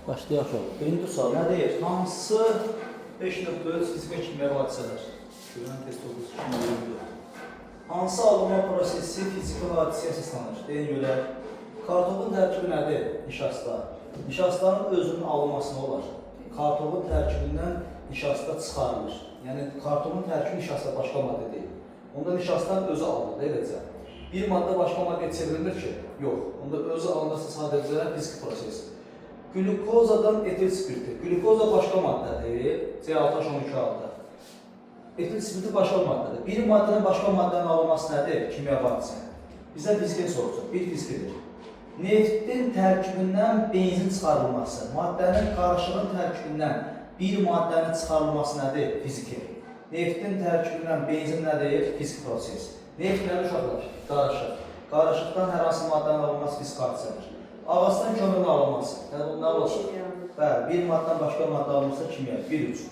Başlayaq uşaqlar. Birinci sual nə deyir? Hansı 5.3 fizika kimyəvi hadisələr? Görünən test oldu, 2024. Hansı alınma prosesi fiziki hadisəyə əsaslanır? Deyin görək. Kartofun tərkibi nədir? Nişasta. Nişastanın özünün alınması nə olar? Kartofun tərkibindən nişasta çıxarılır. Yəni kartofun tərkibi nişasta başqa maddə deyil. Onda nişastanın özü alınır, eləcə. Bir maddə başqa maddəyə çevrilir ki? Yox. Onda özü alınırsa sadəcə fiziki proses. Qlükozadan etil spirti. Qlükoza başqa maddədir. C6H12O6. Etil spirti başqa maddədir. Bir maddədən başqa maddənin alınması nədir? Kimyəvi hadisə. Bizə fiziki soruşur. Bir fizikidir. Neftin tərkibindən benzin çıxarılması, maddənin qarışığın tərkibindən bir maddənin çıxarılması nədir? Fiziki. Neftin tərkibindən benzin nədir? Fiziki proses. Neft nədir uşaqlar? Qarışıq. Qarışıqdan hər hansı maddənin alınması fiziki hadisədir. Ağacdan kömürün alınması. Nə, nə olacaq? Bəli, bir maddədən başqa maddə alınırsa kimya. 1-3.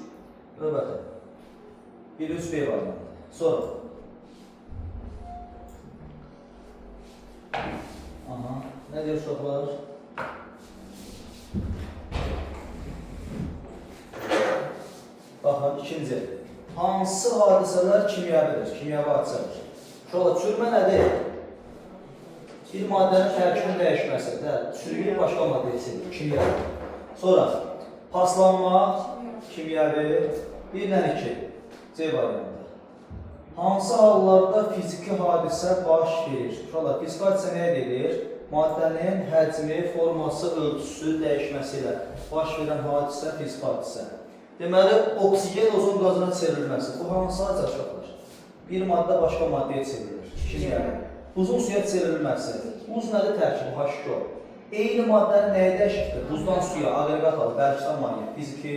Növbəti. 1-3 B variantı. Sonra. Aha. Nə deyir uşaqlar? Baxın, ikinci. Hansı hadisələr kimyəvidir? Kimyəvi hadisədir. Uşaqlar, çürümə nədir? Bir maddənin tərkibinin dəyişməsi, çürüyüb başqa maddəyə çevrilir, kimyəvi. Sonra, paslanma, kimyəvi, 1 ilə 2, C variantı. Hansı hallarda fiziki hadisə baş verir? Uşaqlar, fiziki hadisə nəyə deyilir? Maddənin həcmi, forması, ölçüsü dəyişməsi ilə baş verən hadisə fiziki hadisə. Deməli, oksigen ozon qazına çevrilməsi. Bu hansı hadisə uşaqlar? Bir maddə başqa maddəyə çevrilir. Kimyəvi. Buzun suya çevrilməsi. Buz nədir tərkibi? H2O. Eyni maddənin nəyi dəyişikdir? Buzdan suya, aqreqat halı, bərkdən maye, fiziki.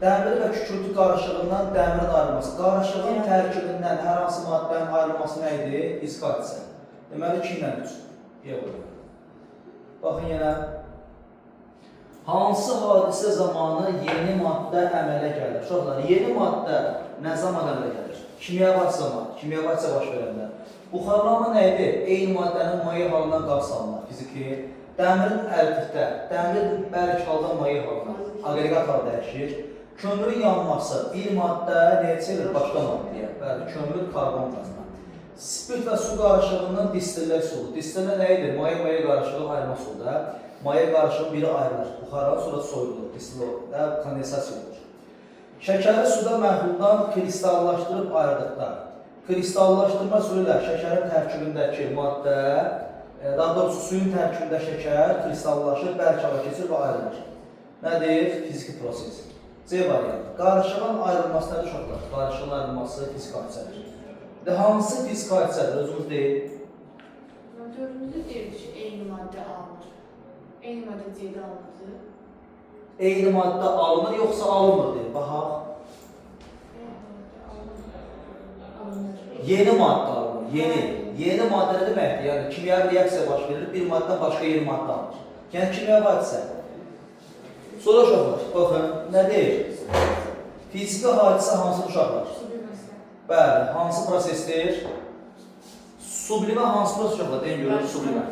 Dəmir və kükürdü qarışığından dəmirin ayrılması. Qarışığın tərkibindən hər hansı maddənin ayrılması nə idi? Fiziki hadisə. Deməli, 2 ilə 3. Y variantı. Baxın yenə. Hansı hadisə zamanı yeni maddə əmələ gəlir? Uşaqlar, yeni maddə nə zaman əmələ gəlir? Kimyəvi hadisə zamanı, kimyəvi hadisə baş verəndə. Buxarlanma nə idi? Eyni maddənin maye halından qaz salma, fiziki. Dəmirin əridikdə, dəmir bərk haldan maye halına, aqreqat halı dəyişir. Kömürün yanması, bir maddə nəyə çevrilir? Başqa maddəyə. Bəli, kömür karbon qazına. Spirt və su qarışığından distillə üsulu. Distillə nə idi? Maye-maye qarışığı ayırma üsulu da. Maye qarışığı biri ayrılır. Buxarlanır, sonra soyulur. Distillə kondensasiya olur. Şəkəri suda məhluldan kristallaşdırıb ayırdıqda, kristallaşdırma üsulu ilə şəkərin tərkibindəki maddə, daha doğrusu suyun tərkibində şəkər kristallaşır, bərk hala keçir və ayrılır. Nədir? Fiziki proses. C variantı. Qarışığın ayrılması nədir uşaqlar? Qarışığın ayrılması fiziki hadisədir. De hansı fiziki hadisədir? Özünüz deyin. Dördüncü deyir ki, eyni maddə alınır. Eyni maddə C-də alınır. Eyni maddə alınır yoxsa alınmır deyir. Baxaq. Eyni maddə alınır. Yeni maddə alınır. Yeni. Yeni maddə nə deməkdir? Yəni kimyəvi reaksiya baş verir, bir maddədən başqa yeni maddə alınır. Yəni kimyəvi hadisə. Sonra uşaqlar, baxın, nə deyir? Fiziki hadisə hansı uşaqlar? Subliməsi. Bəli, hansı prosesdir? Sublimə hansı proses uşaqlar? Deyin görək, sublimə.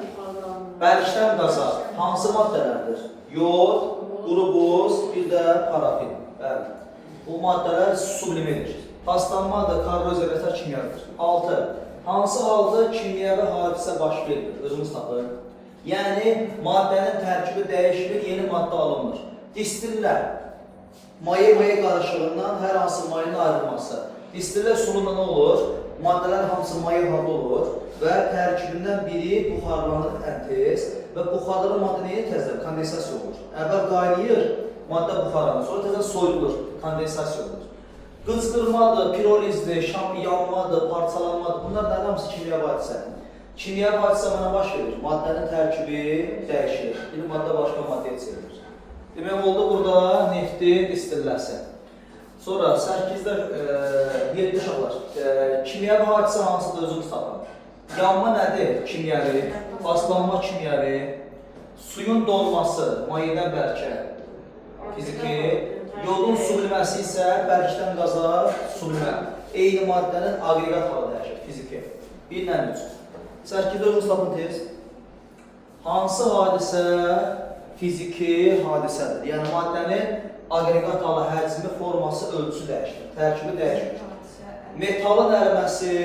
Bərkdən qaza hansı maddələrdir? Yod, quru buz, bir də parafin. Bəli. Bu maddələr sublimedir. Paslanma da, korroziya və sair kimyadır. 6. Hansı halda kimyəvi hadisə baş vermir? Özünüz tapın. Yəni maddənin tərkibi dəyişilir, yeni maddə alınmır. Distillə maye-maye qarışığından hər hansı mayenin ayrılması. Distillə üsulunda nə olur? Maddələr hamısı maye halda olur və tərkibindən biri buxarlanır ən tez və buxarlanan maddə nəyə təzədən? Kondensasiya olur. Əvvəl qaynayır, maddə buxarlanır, sonra təzədən soyulur, kondensasiya olur. Qızqırmadır, pirolizdir, şam yanmadır, parçalanmadır. Bunlar da hamısı kimyəvi hadisə. Kimyəvi hadisə mənə baş verir. Maddənin tərkibi dəyişilir. Bir maddə başqa maddəyə çevrilir. Demək oldu burada neftin distilləsi. Sonra 8-də 7 uşaqlar. Kimyəvi hadisə hansıdır özünüz tapın. Yanma nədir? Kimyəvi. Paslanma kimyəvi. Suyun donması mayedən bərkə. Fiziki. Yodun subliməsi isə bərkdən qaza sublimə. Eyni maddənin aqreqat halı dəyişir. Fiziki. 1 ilə 3. 8-də özünüz tapın tez. Hansı hadisə Fiziki hadisədir. Yəni maddənin aqreqat halı, həcmi, forması, ölçüsü dəyişmir, tərkibi dəyişmir. Metalın əriməsi,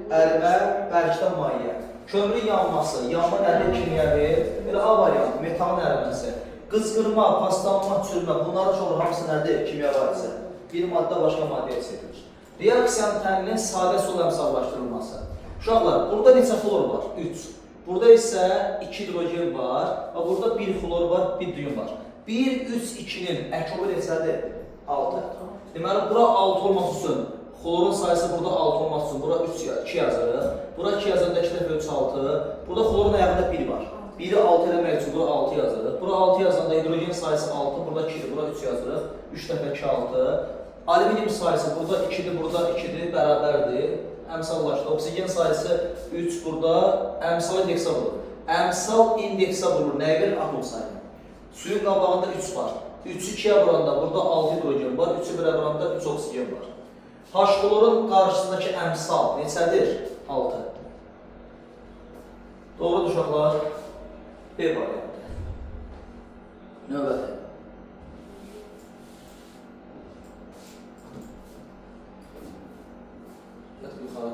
ərimə, bərkdən maye. Kömürün yanması, yanma nədir kimyəvi? Belə A variantı, metalın əriməsi. Qızqırma, paslanma, çürümə, bunların çoxu hamısı nədir? Kimyəvi hadisə. Bir maddə başqa maddəyə çevrilir. Reaksiyanın təhlilinin sadə üsulla əmsallaşdırılması. Uşaqlar, burada neçə xlor var? 3. Burada isə 2 hidrogen var və burada 1 xlor var, 1 düyün var. 1, 3, 2-nin əkobu neçədir? 6. Deməli, bura 6 olması üçün, xlorun sayısı burada 6 olması üçün, bura 3, 2 yazırıq. Bura 2 yazanda 2 dəfə 3, 6. Burada xlorun ayağında 1 var. 1-i 6 eləmək üçün bura 6 yazırıq. Bura 6 yazanda hidrogen sayısı 6, burada 2-dir, bura 3 yazırıq. 3 dəfə 2, 6. Alüminium sayısı burada 2-dir, burada 2-dir, bərabərdir. Əmsallaşdı. Oksigen sayısı 3 burada, əmsal indeksə vurur. Əmsal indeksə vurur. Nəyə verir? Atom sayını. Suyun qabağında 3 var. 3-ü 2-yə vuranda burada 6 hidrogen var, 3-ü 1-ə vuranda 3 oksigen var. H-xlorun qarşısındakı əmsal neçədir? 6. Doğrudur uşaqlar. B variantı. Növbəti. Yatın yuxarı.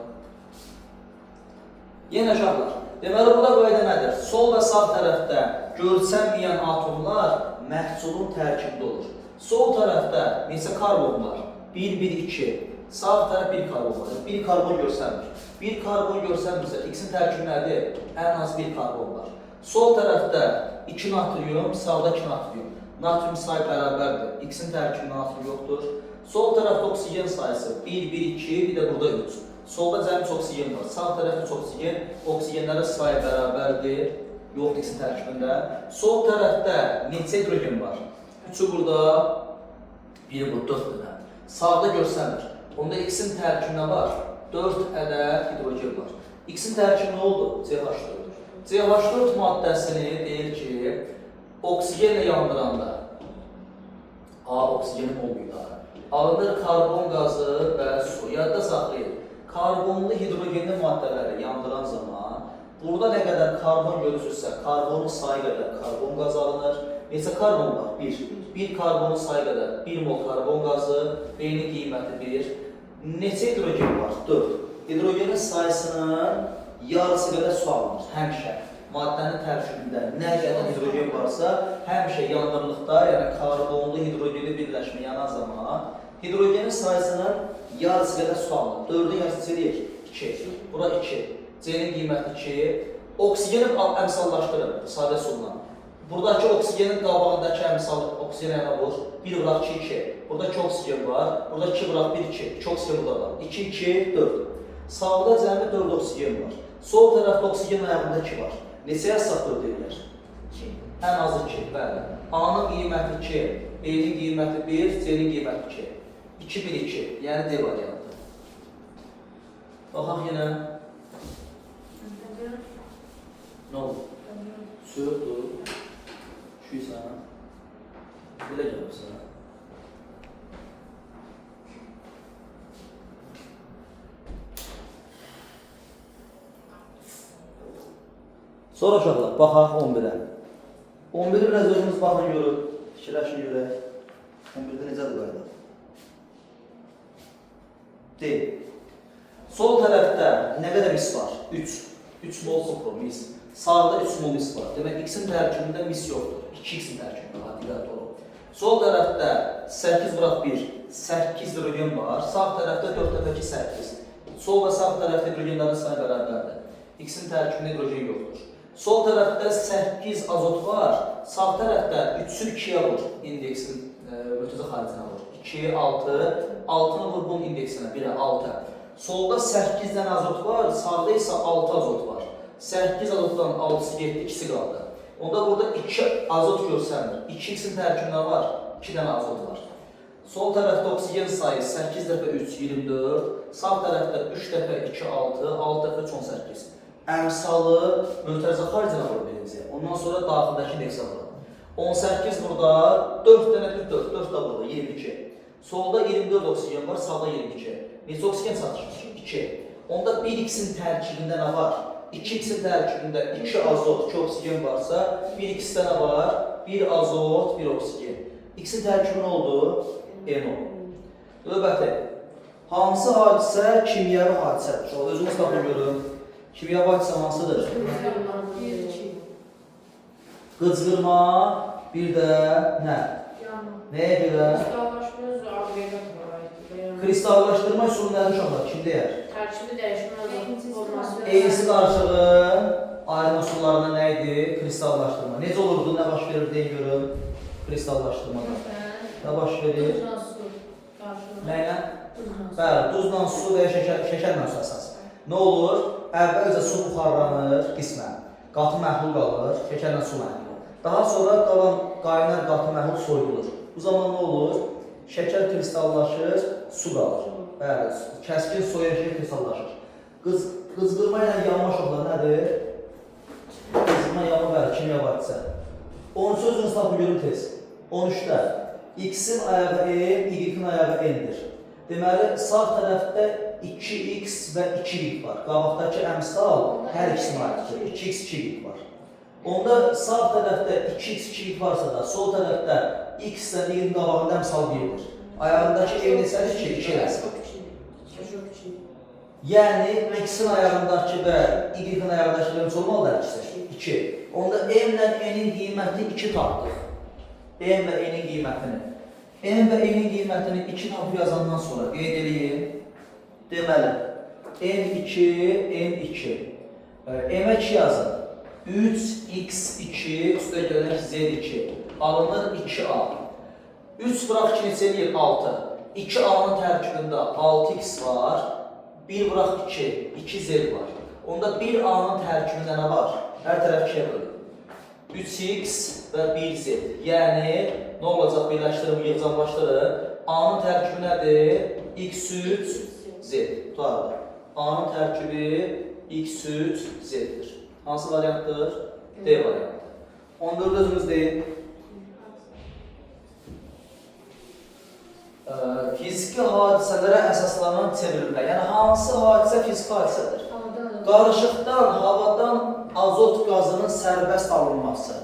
Yenə uşaqlar. Deməli, burada qayda nədir? Sol və sağ tərəfdə görsənməyən atomlar məhsulun tərkibində olur. Sol tərəfdə neçə karbon var? 1, 1, 2. Sağ tərəf 1 karbon var. 1 karbon görsənmir. 1 karbon görsənmirsə, X-in tərkibi nədir? Ən az 1 karbon var. Sol tərəfdə 2 natrium, sağda 2 natrium. Natrium sayı bərabərdir. X-in tərkibində natrium yoxdur. Sol tərəfdə oksigen sayısı 1, 1, 2, bir də burada 3. Solda cəmi 3 oksigen var. Sağ tərəfdə 3 oksigen, oksigenlərin sayı bərabərdir. Yoxdur X-in tərkibində. Sol tərəfdə neçə hidrogen var? 3-ü burada, 1-i burada, 4 dənə. Sağda görsənmir. Onda X-in tərkibində var 4 ədəd hidrogen var. X-in tərkibi nə oldu? CH4. CH4 maddəsini deyir ki, oksigenlə yandıranda A oksigenin mol miqdarı. Alınır karbon qazı və su. Yadda saxlayın. Karbonlu hidrogenli maddələri yandıran zaman burada nə qədər karbon görürsünüzsə, karbonun sayı qədər karbon qazı alınır. Neçə karbon var? 1. 1 karbonun sayı qədər 1 mol karbon qazı, B-nin qiyməti 1. Neçə hidrogen var? 4. Hidrogenin sayısının yarısı qədər su alınır həmişə. Maddənin tərkibində nə qədər hidrogen varsa, həmişə yandırılıqda, yəni karbonlu hidrogeni birləşmə yanan zaman hidrogenin sayısının yarısı qədər su alınır. 4-ün yarısı eləyir? 2. Bura 2. C-nin qiyməti 2. Oksigeni əmsallaşdırın sadə üsulla. Buradakı oksigenin qabağındakı əmsal oksigen yana vur. 1 vuraq 2, 2. Burada 2 oksigen var. Burada 2 vuraq 1, 2. 2 oksigen burada var. 2, 2, 4. Sağda cəmi 4 oksigen var. Sol tərəfdə oksigen ayağında 2 var. Neçə yazsaq 4 eləyər? 2. Ən azı 2, bəli. A-nın qiyməti 2, B-nin qiyməti 1, C-nin qiyməti 2. 2, 1, 2. Yəni D variantı. Baxaq yenə. Nə oldu? Soyuqdur. Üşüyürsən. Belə gəlirsən. Sonra uşaqlar, baxaq 11-ə. 11-i biraz özünüz baxın görün. Fikirləşin görək. 11-də necədir qayda? D. Sol tərəfdə nə qədər mis var? 3. 3 mol kuprum mis. Sağda 3 mol mis var. Demək X-in tərkibində mis yoxdur. 2X-in tərkibində var. Diqqətli olun. Sol tərəfdə 8 vuraq 1, 8 hidrogen var. Sağ tərəfdə 4 dəfə 2, 8. Sol və sağ tərəfdə hidrogenlərin sayı bərabərdir. X-in tərkibində hidrogen yoxdur. Sol tərəfdə 8 azot var. Sağ tərəfdə 3-ü 2-yə vur. İndeksin mötərizə xaricinə vur. 2, 6, 6-nı vur bunun indeksinə 1-ə 6. Solda 8 dənə azot var, sağda isə 6 azot var. 8 azotdan 6-sı getdi, 2-si qaldı. Onda burada 2 azot görsənmir. 2x-in tərkibində var, 2 dənə azot var. Sol tərəfdə oksigen sayı 8 dəfə 3, 24. Sağ tərəfdə 3 dəfə 2, 6, 6 dəfə 3, 18. Əmsalı mötərizə xaricinə vurur birinci. Ondan sonra daxildəki indeksə vurur. 18 burada, 4 dənə 4, 4 də burada, 22. Solda 24 oksigen var, sağda 22. Neçə oksigen çatışmır? 2. Onda 1x-in tərkibində nə var? 2x-in tərkibində 2 azot, 2 oksigen varsa, 1x-də nə var? Bir azot, bir oksigen. X-in tərkibi nə oldu? NO. Növbəti. Hansı hadisə kimyəvi hadisədir? Uşaqlar, özünüz tapın görün. Kimyəvi hadisə hansıdır? 1, 2. Qıcqırma, bir də nə? Yanma. Nəyə görə? Kristallaşma özü agregat var. Kristallaşdırma üsulu nədir uşaqlar? Kim deyər? Tərkibi dəyişmə azotun forması. Eysi qarışığın ayrım üsullarından nə idi? Kristallaşdırma. Necə olurdu, nə baş verir deyin görün. Kristallaşdırmada. Nə baş verir? Duzla su. Qarşılıq. Nə ilə? Duzla su. Bəli, duzla su və ya şəkər mövzusu əsas. Nə olur? Əvvəlcə su buxarlanır qismən. Qatı məhlul qalır, şəkərlə su məhlulu. Daha sonra qalan qaynar qatı məhlul soyulur. Bu zaman nə olur? Şəkər kristallaşır, su qalır. Bəli, kəskin soyuyan şəkər kristallaşır. Qızdırma ilə yanma uşaqlar nədir? Qızdırma yanma, bəli, kimya hadisə. 13 özünüz tapın görün tez. 13-də X-in ayağı M, Y-in ayağı N-dir. Deməli, sağ tərəfdə 2x və 2y var. Qabaqdakı əmsal hər ikisinə aiddir. 2x, 2y var. Onda sağ tərəfdə 2x, 2y varsa da, sol tərəfdə x ilə y-in qabağında əmsal 1-dir. Ayağındakı m neçədir ki? 2 eləsin. Çox kiçik. Çox kiçik. Yəni, x-in ayağındakı və y-in ayağındakı neçə olmalıdır hər ikisi? 2. Onda m ilə n-in qiymətini 2 tapdıq. M və n-in qiymətini. M və n-in qiymətini 2 tapıb yazandan sonra qeyd eləyin. Deməli, M2, N2. M-ə 2 yazın. 3x2, üstə gələk Z2. Alınır 2A. 3 vuraq 2 neçə eləyir? 6. 2A-nın tərkibində 6x var. 1 vuraq 2, 2Z var. Onda 1A-nın tərkibində nə var? Hər tərəf 2-yə bölün. 3x və 1z. Yəni, nə olacaq? Birləşdirin, yığcamlaşdırın. A-nın tərkibi nədir? x3, z. Tutarlı. A-nın tərkibi x3, z-dir. Hansı variantdır? D variantı. 14 özünüz deyin. Fiziki hadisələrə əsaslanan çevrilmə. Yəni, hansı hadisə fiziki hadisədir? Qarışıqdan, havadan azot qazının sərbəst alınması.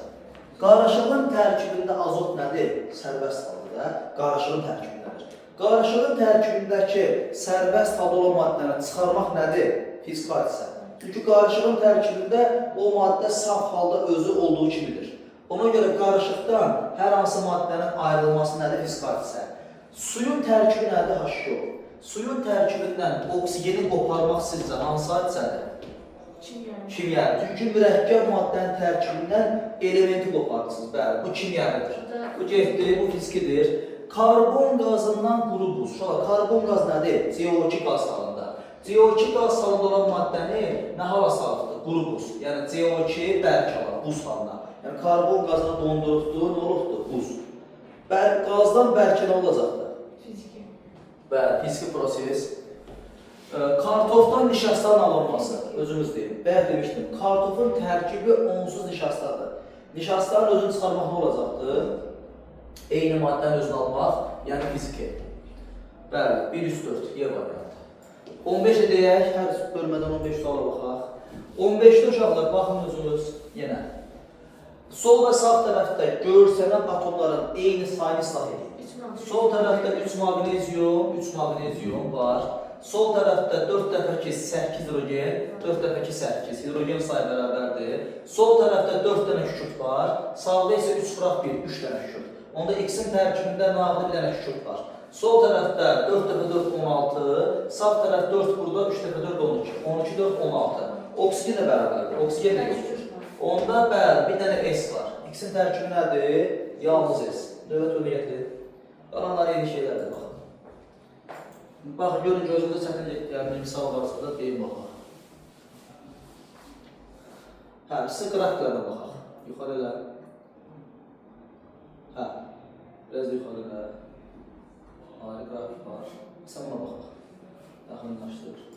Qarışığın tərkibində azot nədir? Sərbəst halda, qarışığın tərkibindədir. Qarışığın tərkibindəki sərbəst halda olan maddəni çıxarmaq nədir? Fiziki hadisə. Çünki qarışığın tərkibində o maddə saf halda özü olduğu kimidir. Ona görə qarışıqdan hər hansı maddənin ayrılması nədir? Fiziki hadisə. Suyun tərkibi nədir? H2O. Suyun tərkibindən oksigeni qoparmaq sizcə hansı hadisədir? Kimyəvi. Kimyəvi. Çünki mürəkkəb maddənin tərkibindən elementi qoparırsınız. Bəli, bu kimyəvidir. Bu getdi, bu fizikidir. Karbon qazından quru buz. Uşaqlar, karbon qaz nədir? CO2 qaz halında. CO2 qaz halında olan maddəni nə hala salıbdır? Quru buz. Yəni CO2 bərk alan, buz halına. Yəni karbon qazını dondurubdur, nə olubdur? Buz. Qazdan bərkə nə olacaqdır? Fiziki. Bəli, fiziki proses. Kartofdan nişastanın alınması, özümüz deyim. Bayaq demişdim, kartofun tərkibi onsuz nişastadır. Nişastanın özünü çıxarmaq nə olacaqdır? Eyni maddənin özünü almaq, yəni fiziki. Bəli, 1 3 4 Y variantı. 15-ə deyək, hər bölmədən 15 suala baxaq. 15-də uşaqlar, baxın özünüz yenə. Sol və sağ tərəfdə görsənən atomların eyni sayını islah edin. Sol tərəfdə 3 maqnezium, 3 maqnezium var. Sol tərəfdə 4 dəfə ki 8 hidrogen, 4 dəfə ki 8 hidrogen sayı bərabərdir. Sol tərəfdə 4 dənə kükürt var. Sağda isə 3 vuraq 1, 3 dənə kükürt. Onda X-in tərkibində nağdı bir dənə kükürt var. Sol tərəfdə 4 dəfə 4, 16. Sağ tərəf 4 burada, 3 dəfə 4, 12. 12, 4, 16. Oksigen də bərabərdir. Oksigen də yoxdur. Onda bəli, bir dənə S var. X-in tərkibi nədir? Yalnız S. Növbət onu gətirir. Qalanlar eyni şeylərdir, baxın. Bax, görün, gözünüzə çətin gəlmiş misal varsa da deyin baxaq. Hə, sizə qrafiklərə baxaq. Yuxarı elə. Hə, biraz da yuxarı elə. Ayrı qrafik var. Sən buna baxaq. Yaxınlaşdır.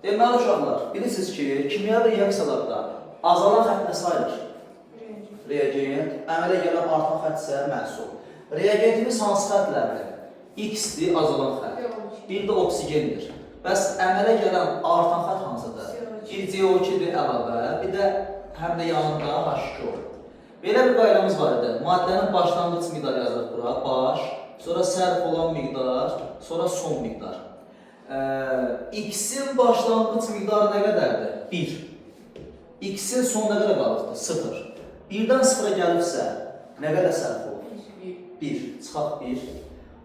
Deməli, uşaqlar, bilirsiniz ki, kimyəvi reaksiyalarda azalan xətt nə sayılır? Reagent, əmələ gələn artan xətt isə məhsul. Reagentimiz hansı xəttlərdir? X-dir, azalan xətt. Bir də oksigendir. Bəs əmələ gələn artan xətt hansıdır? Bir CO2-dir əlavə, bir də Həm də yanında H2O. Belə bir qaydamız var idi. Maddənin başlanğıc miqdarı yazılır bura. Baş, sonra sərf olan miqdar, sonra son miqdar. X-in başlanğıc miqdarı nə qədərdir? 1. X-in son nə qədər qalıbdır? 0. 1-dən 0-a gəlibsə, nə qədər sərf olur? 1. Çıxaq 1.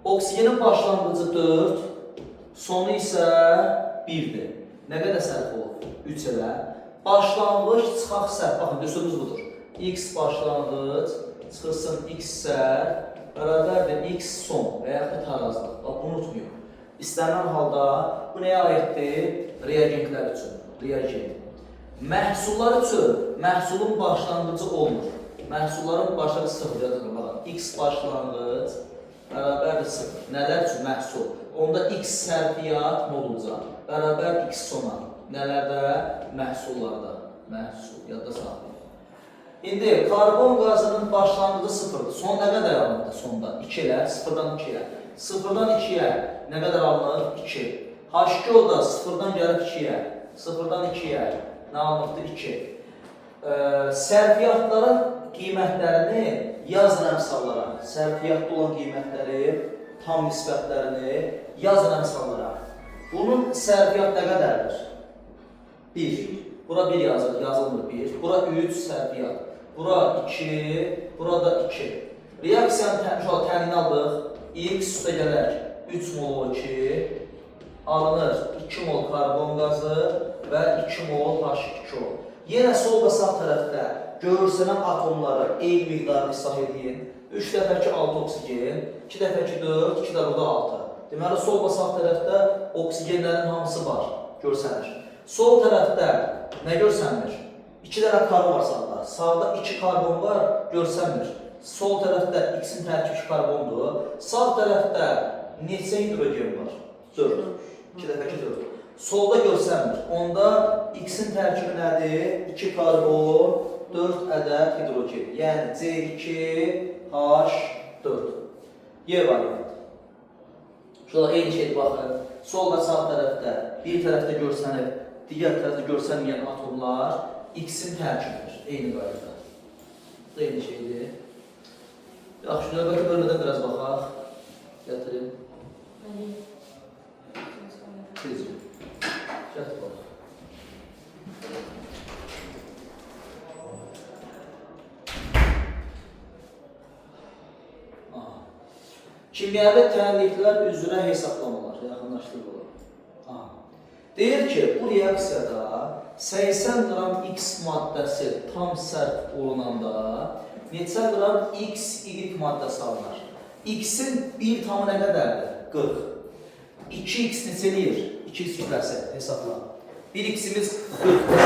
Oksigenin başlanğıcı 4, sonu isə 1-dir. Nə qədər sərf olub? 3 elə. Başlanğıc çıxaq sərf. Baxın, düsturumuz budur. X başlanğıc, çıxılsın X sərf, bərabərdir X son və yaxud da tarazlıq. Bax, bunu unutmayın. İstənilən halda bu nəyə aiddir? Reagentlər üçün. Reagent. Məhsullar üçün məhsulun başlanğıcı olmur. Məhsulların başlanğıcı 0 yazılır. Baxın, X başlanğıc bərabərdir 0. Nələr üçün məhsul? Onda X sərfiyyat modulca bərabər X sona. Nələrdə? Məhsullarda. Məhsul, yadda saxlayın. İndi karbon qazının başlanğıcı 0-dır. Son nə qədər alındı sonda? 2 elə, 0-dan 2-yə. 0-dan 2-yə nə qədər alınır? 2. H2O da 0-dan gəlib 2-yə. 0-dan 2-yə nə alınıbdır? 2. Sərfiyyatların qiymətlərini yazın əmsallara. Sərfiyyatda olan qiymətləri, tam nisbətlərini yazın əmsallara. Bunun sərfiyyat nə qədərdir? 1. Bura 1 yazılır, yazılmır 1. Bura 3 sərfiyyat. Bura 2, burada 2. Reaksiyanın təhlilini aldıq. X üstə gələrək 3 mol O2 alınır 2 mol karbon qazı və 2 mol H2O. Yenə sol və sağ tərəfdə görsənən atomları eyni miqdarını islah edin. 3 dəfə ki 6 oksigen, 2 dəfə ki 4, 2 də burada 6. Deməli, sol və sağ tərəfdə oksigenlərin hamısı var, görsənir. Sol tərəfdə nə görsənmir? 2 dənə karbon var sağda. Sağda 2 karbon var, görsənmir. Sol tərəfdə X-in tərkibi 2 karbondur. Sağ tərəfdə neçə hidrogen var? 4. 2 dəfə 2, 4. Solda görsənmir. Onda X-in tərkibi nədir? 2 karbon, 4 ədəd hidrogen. Yəni C2H4. Y variantı. Şurada eyni şeydir, baxın. Sol və sağ tərəfdə, bir tərəfdə görsənir, digər tərəfdə görsənməyən atomlar X-in tərkibidir. Eyni qaydada. Bu da eyni şeydir. Yaxşı, növbəti bölmədən biraz baxaq. Gətirin. Tezcə. Gətir bax. Aha. Kimyəvi tənliklər üzrə hesablamalar. Yaxınlaşdır bunu. Aha. Deyir ki, bu reaksiyada 80 qram X maddəsi tam sərf olunanda neçə qram X, Y maddəsi alınır? X-in 1 tamı nə qədərdir? 40. 2x neçə eləyir? 2x kütləsi hesabla. 1x-imiz 40-dır.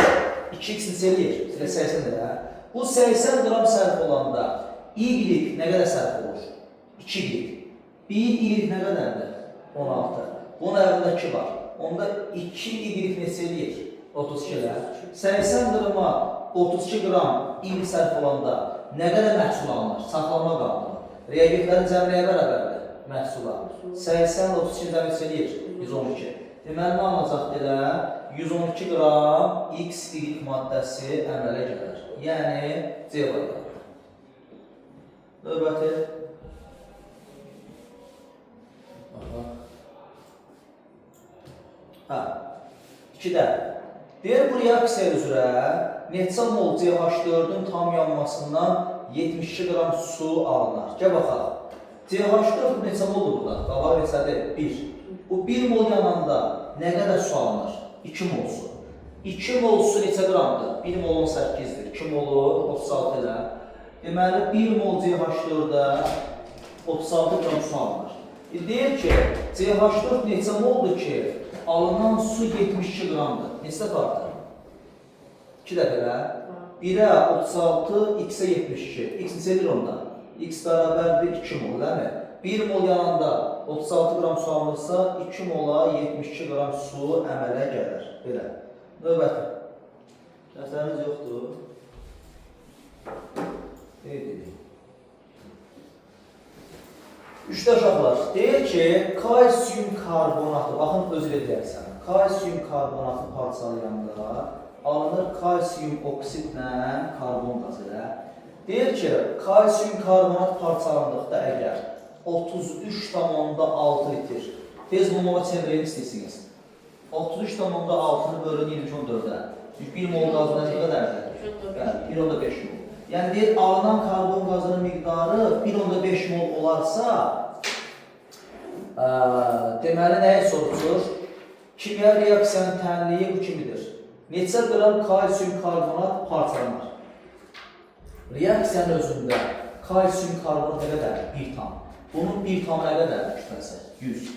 2x neçə eləyir? Elə 80 elə. Bu 80 qram sərf olanda Y nə qədər sərf olur? 2y. 1y nə qədərdir? 16. Bunun əlində 2 var. Onda 2y neçə eləyir? 32 elə. 80 qrama 32 qram Y sərf olanda nə qədər məhsul alınır? Saxlanma qanunu. Reagentlərin cəmi nəyə bərabərdir? Məhsula. 80 32 cəmi neçə eləyir? 112. Deməli, nə alınacaqdır elə? 112 qram X, Y maddəsi əmələ gəlir. Yəni, C variantı. Növbəti. Aha. Hə. 2-də. Deyir, bu reaksiya üzrə neçə mol CH4-ün tam yanmasından 72 qram su alınır. Gəl baxaq. CH4 neçə moldur burada? Qabağı neçədir? 1. Bu 1 mol yananda nə qədər su alınır? 2 mol su. 2 mol su neçə qramdır? 1 mol 18-dir. 2 molu 36 elə. Deməli, 1 mol CH4-də 36 qram su alınır. Deyir ki, CH4 neçə moldur ki, alınan su 72 qramdır. Neçə dəfə artır? 2 dəfə elə. 1-ə 36, x-ə 72. X neçə edir onda? X bərabərdir 2 mol, değil mi? 1 mol yananda 36 qram su alınırsa, 2 mola 72 qram su əmələ gəlir. Belə. Növbəti. Dəftəriniz yoxdur. Qeyd edeyim. Üçdə uşaqlar, deyir ki, kalsium karbonatı, baxın özür edirsən, kalsium karbonatı parçalayanda Alınır kalsium oksidlə karbon qazı ilə. Deyir ki, kalsium karbonat parçalandıqda əgər 33,6 litr, tez mola çevirin istəyirsiniz. 33,6-nı bölün 22,4-ə. Çünki 1 mol qazı nə qədərdir? Bəli, 1,5 mol. Yəni deyir, alınan karbon qazının miqdarı 1,5 mol olarsa, deməli nəyi soruşur? Kimya reaksiyanın tənliyi bu kimidir? Neçə qram kalsium karbonat parçalanır? Reaksiyanın özündə kalsium karbonat nə qədərdir? 1 tam. Bunun 1 tam nə qədərdir kütləsi? 100.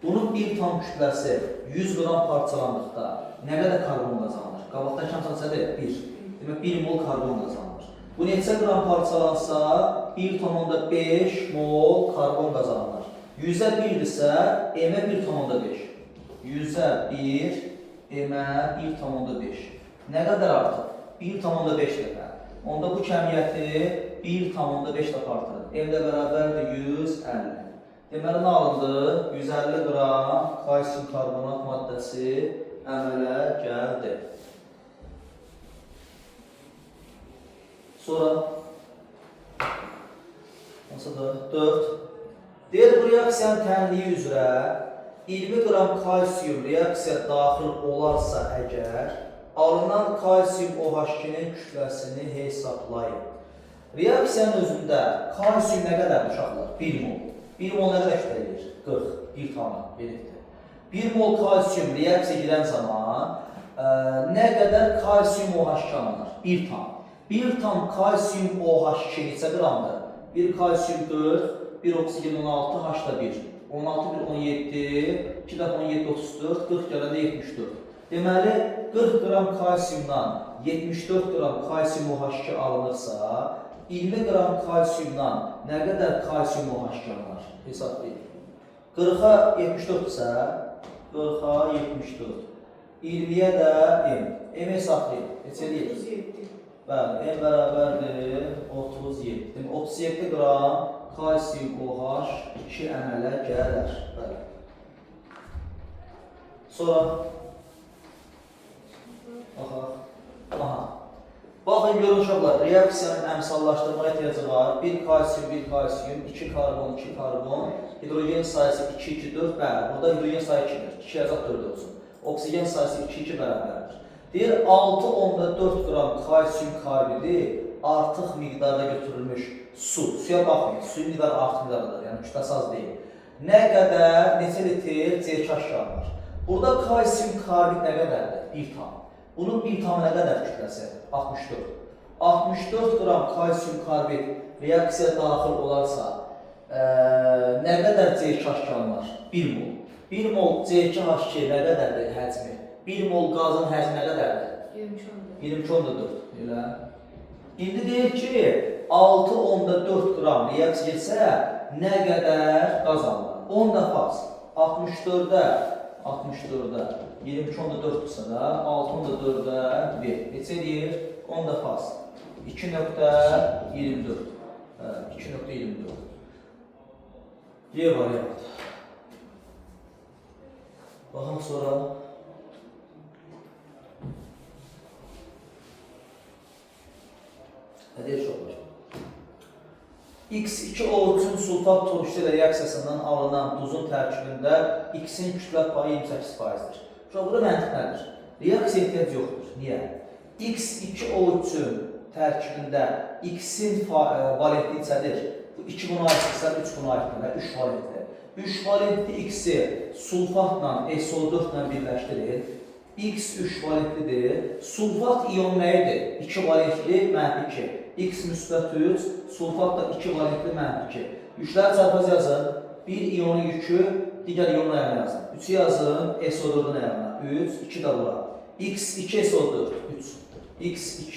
Bunun 1 tam kütləsi 100 qram parçalandıqda nə qədər karbon qazanılır? Qabaqdan kəmsədir 1. Demək 1 mol karbon qazanılır. Bu neçə qram parçalansa 1,5 mol karbon qazanılır. 100-ə 1-dirsə, M-ə 1,5. 100-ə 1, M-ə 1,5. Nə qədər artıb? 1,5 dəfə. Onda bu kəmiyyəti 1,5 dəfə artırır. M də bərabərdir 150. Deməli, nə alındı? 150 qram kalsium karbonat maddəsi əmələ gəldi. Sonra hansıdır? 4. Deyir, bu reaksiyanın tənliyi üzrə 20 qram kalsium reaksiya daxil olarsa əgər, alınan kalsium OH2-nin kütləsini hesablayın. Reaksiyanın özündə kalsium nə qədərdir uşaqlar? 1 mol. 1 mol nə qədər kütlə eləyir? 40. 1 tamı veribdir. 1 mol kalsium reaksiya girən zaman nə qədər kalsium OH2 alınır? 1 tam. 1 tam kalsium OH2 neçə qramdır? 1 kalsium 40, 1 oksigen 16, H da 1. 16, 1, 17, 2 dəfə 17, 34, 40 gələndə 74. Deməli, 40 qram kalsiumdan 74 qram kalsium OH2 alınırsa, 20 qram kalsiumdan nə qədər kalsium OH2 alınır? Hesablayın. 40-a 74-dürsə, 40-a 74. 20-yə də M. M hesablayın. Neçə eləyir? 37. Bəli, M bərabərdir 37. Demək, 37 qram kalsium OH2 əmələ gələr. Bəli. Sonra baxaq. Aha. Baxın, görün uşaqlar, reaksiyanın əmsallaşdırmağa ehtiyacı var. 1 kalsium, 1 kalsium, 2 karbon, 2 karbon, hidrogen sayısı 2, 2, 4. Bəli, burada hidrogen sayı 2-dir. 2 yazaq 4 olsun. Oksigen sayısı 2, 2 bərabərdir. Deyir, 6,4 qram kalsium karbidi artıq miqdarda götürülmüş su. Suya baxmayın, suyun miqdarı artıq miqdardadır, yəni kütləsi az deyil. Nə qədər, neçə litr CK alınır? Burada kalsium karbid nə qədərdir? 1 tam. Bunun 1 tamı nə qədər kütləsi? 64. 64 qram kalsium karbid reaksiya daxil olarsa, nə qədər C2H2 alınır? 1 mol. 1 mol C2H2 nə qədərdir həcmi? 1 mol qazın həcmi nə qədərdir? 22,4. 22,4. Elə. İndi deyir ki, 6,4 qram reaksiya getsə, nə qədər qaz alınır? 10 dəfə az. 64-ə 22,4-dürsə də 6,4-ə 1. Neçə eləyir? 10 dəfə az. 2,24. 2,24. Y variantı. Baxın sonra. Nə deyir uşaqlar? X2O3-ün sulfat turşusu ilə reaksiyasından alınan duzun tərkibində X-in kütlə payı 28%-dir. Uşaq, burada məntiq nədir? Reaksiya ehtiyac yoxdur. Niyə? X2O3-ün tərkibində X-in valentli neçədir? Bu 2 buna aiddirsə, 3 buna aiddir və 3 valentli. 3 valentli X-i sulfatla SO4 ilə birləşdirir. X 3 valentlidir. Sulfat ion nə idi? 2 valentli mənfi 2. X müsbət 3, sulfat da 2 valentli mənfi 2. Yükləri çarpaz yazın. Bir iyonun yükü digər iyonun ayağına yazın. 3-ü yazın SO4-ün ayağına. 3, 2 də bura. X2 SO4, 3. X2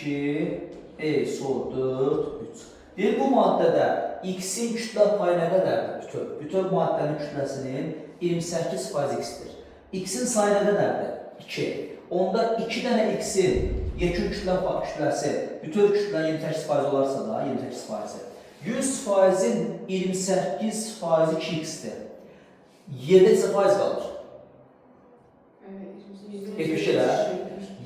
SO4, 3. Deyir, bu maddədə X-in kütlə payı nə qədərdir? Bütöv. Bütöv maddənin kütləsinin 28% X-dir. X-in sayı nə qədərdir? 2. Onda 2 dənə X-in yekun kütlə kütləsi bütöv kütlənin 28% olarsa da 28%. 100%-in 28%-i 2X-dir. Yerdə neçə faiz qalır? Evet. 70 elə.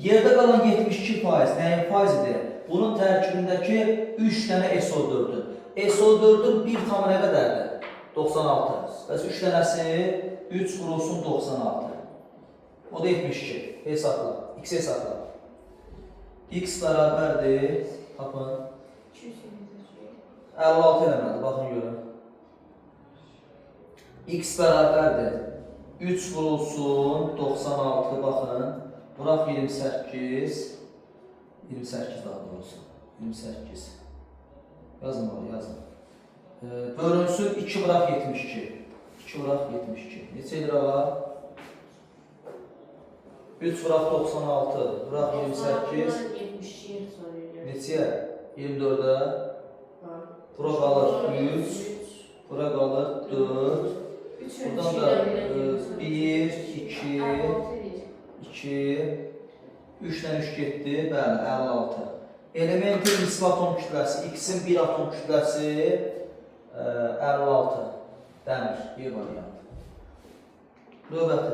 Yerdə qalan 72% nəyin faizidir? Bunun tərkibindəki 3 dənə SO4-ün. SO4-ün 1 tam nə qədərdir? 96. Bəs 3 dənəsi 3 vurulsun 96. O da 72. Hesabla. X hesabla. X bərabərdir. Tapın. 223. 56 eləməli. Baxın görün. X bərabərdir. 3 vurulsun 96 baxın. Vuraq 28. 28 daha doğrusu. 28. Yazın bax, yazın. Bölünsün 2 vuraq 72. 2 vuraq 72. Neçə edir ağa? 3 vuraq 96, vuraq 28. 72 soruyor. Neçəyə? 24-ə. Bura qalır 3, bura qalır 4. Buradan da 1, 2, 2, 3 ilə 3 getdi, bəli, 56. Elementin nisbi atom kütləsi, X-in bir atom kütləsi 56. Dəmir, Y variantı. Növbəti.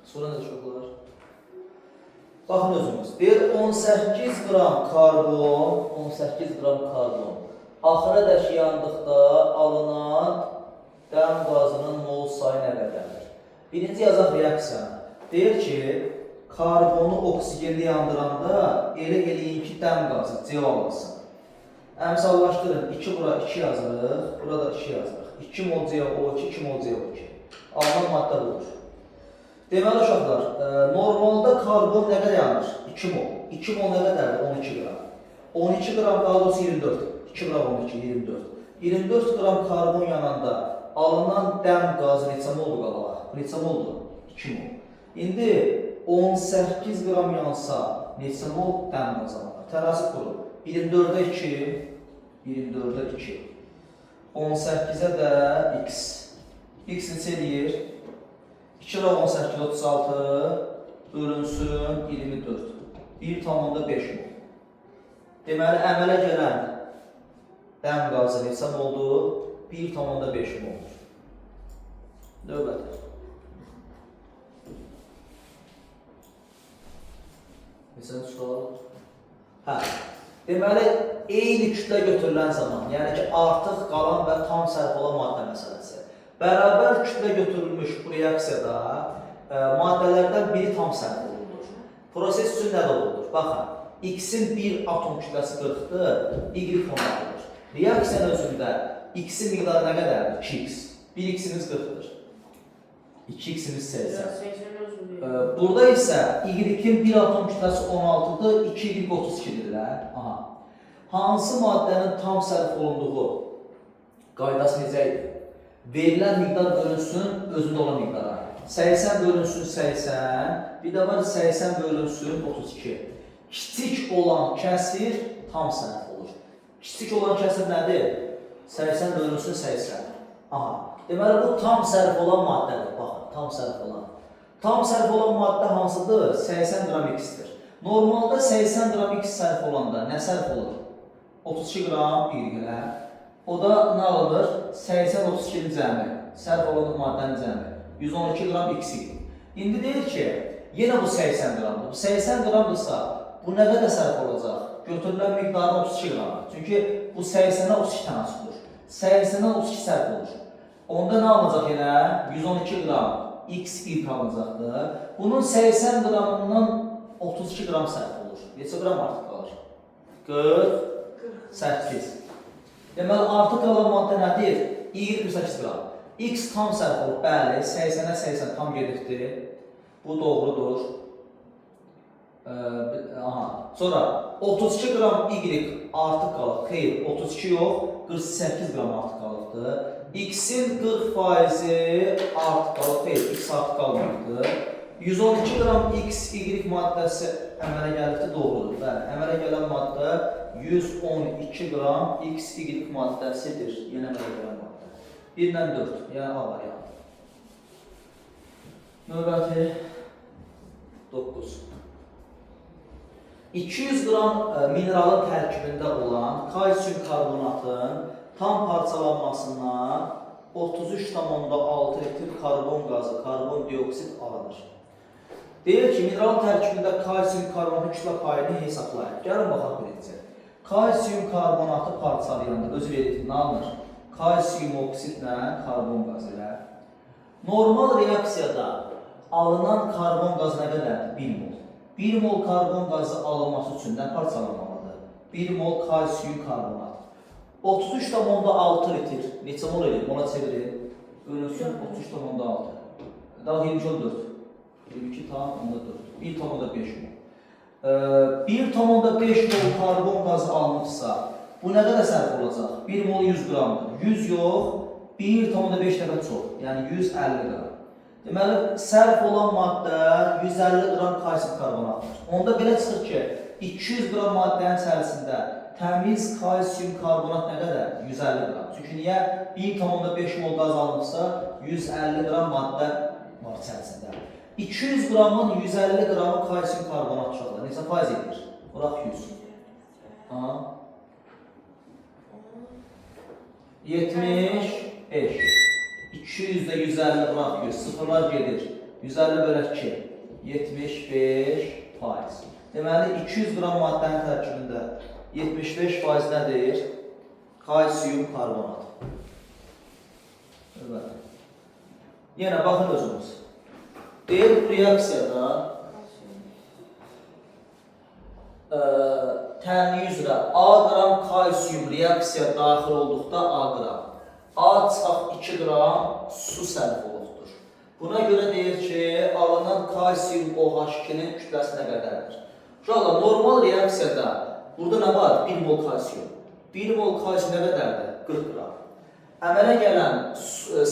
Sonra nə uşaqlar? Baxın özünüz. Deyir 18 qram karbon, 18 qram karbon. Axıra dək yandıqda alınan dəm qazının mol sayı nə qədərdir? Birinci yazaq reaksiyanı. Deyir ki, karbonu oksigenli yandıranda elə eləyin ki, dəm qazı CO alınsın. Əmsallaşdırın. 2 bura 2 yazırıq, burada 2 yazırıq. 2 mol CO2, 2 mol CO2. Alınan maddə budur. Deməli uşaqlar, normalda karbon nə qədər yanır? 2 mol. 2 mol nə qədərdir? 12 qram. 12 qram daha doğrusu 24. 2 qram 12, 24. 24 qram karbon yananda alınan dəm qazı neçə moldur qabağa? Neçə moldur? 2 mol. İndi 18 qram yansa neçə mol dəm qazı alınır? Tərəzi qurun. 24-ə 2, 24-ə 2. 18-ə də x. X neçə eləyir? 2 qram 18, 36 bölünsün 24. 1,5 mol. Deməli, əmələ gələn dəm qazı neçə moldur? 1,5 moldur. Növbəti. Neçənci sual? Hə. Deməli, eyni kütlə götürülən zaman, yəni ki, artıq qalan və tam sərf olan maddə məsələsi. Bərabər kütlə götürülmüş bu reaksiyada maddələrdən biri tam sərf olunur. Proses üçün nə doğrudur? Baxın, X-in bir atom kütləsi 40-dır, Y 16-dır. Reaksiyanın özündə X-in miqdarı nə qədərdir? 2X. 1X-imiz 40-dır. 2X-imiz 80. Burada isə Y-in bir atom kütləsi 16-dır, 2Y 32-dir də. Aha. Hansı maddənin tam sərf olunduğu qaydası necə idi? Verilən miqdar bölünsün özündə olan miqdara. 80 bölünsün 80, bir də var 80 bölünsün 32. Kiçik olan kəsir tam sərf olur. Kiçik olan kəsir nədir? 80 bölünsün 80. Aha. Deməli, bu tam sərf olan maddədir. Baxın, tam sərf olan. Tam sərf olan maddə hansıdır? 80 qram X-dir. Normalda 80 qram X sərf olanda nə sərf olur? 32 qram Y elə. O da nə alınır? 80-32-nin cəmi. Sərf olan maddənin cəmi. 112 qram X. İndi deyir ki, yenə bu 80 qramdır. Bu 80 qramdırsa, bu nə qədər sərf olacaq? Götürülən miqdarın 32 qramı. Çünki bu 80-ə 32 tənasübdür. 80-ə 32 sərf olur. Onda nə alınacaq yenə? 112 qram X ilk alınacaqdır. Bunun 80 qramından 32 qram sərf olur. Neçə qram artıq qalır? 48. Deməli, artıq qalan maddə nədir? Y 48 qram. X tam sərf olur. Bəli, 80-ə 80 tam gedibdir. Bu doğrudur. Aha. Sonra 32 qram Y artıq qalır. Xeyr, 32 yox, 48 qram artıq qalıbdır. X-in 40% artıq qalıb. Xeyr, X artıq qalmayıbdır. 112 qram X, Y maddəsi əmələ gəlibdir, doğrudur. Bəli, əmələ gələn maddə 112 qram X, Y maddəsidir. Yenə əmələ gələn maddə. 1 ilə 4, yəni A variantı. Növbəti 9. 200 qram mineralın tərkibində olan kalsium karbonatın Tam parçalanmasından 33,6 litr karbon qazı, karbon dioksid alınır. Deyir ki, mineral tərkibində kalsium karbonatın kütlə payını hesablayın. Gəlin baxaq birinci. Kalsium karbonatı parçalayanda özü verir, nə alınır? Kalsium oksidlə karbon qazı ilə. Normal reaksiyada alınan karbon qazı nə qədərdir? 1 mol. 1 mol karbon qazı alınması üçün nə parçalanmalıdır? 1 mol kalsium karbonat. 33,6 litr. Neçə mol eləyir? Mola çevirin. Bölünsün 33,6. Daha 22,4. 22,4. 1,5 mol. 1,5 mol karbon qazı alınıbsa, bu nə qədər sərf olacaq? 1 mol 100 qramdır. 100 yox, 1,5 dəfə çox. Yəni 150 qram. Deməli, sərf olan maddə 150 qram kalsium karbonatdır. Onda belə çıxır ki, 200 qram maddənin içərisində təmiz kalsium karbonat nə qədərdir? 150 qram. Çünki niyə? 1,5 mol qaz alınıbsa, 150 qram maddə var içərisində. 200 qramın 150 qramı kalsium karbonat uşaqlar. Neçə faiz edir? Vuraq 100. Ha? 75. 200 də 150 vuraq 100. Sıfırlar gedir. 150 bölək 2. 75 faiz. Deməli 200 qram maddənin tərkibində 75 faiz nədir? Kalsium karbonat. Evet. Yenə baxın özünüz. Deyir bu reaksiyada tənliyi üzrə A qram kalsium reaksiya daxil olduqda A qram. A çıxaq 2 qram su sərf olubdur. Buna görə deyir ki, alınan kalsium OH2-nin kütləsi nə qədərdir? Uşaqlar, normal reaksiyada burada nə var? 1 mol kalsium. 1 mol kalsium nə qədərdir? 40 qram. Əmələ gələn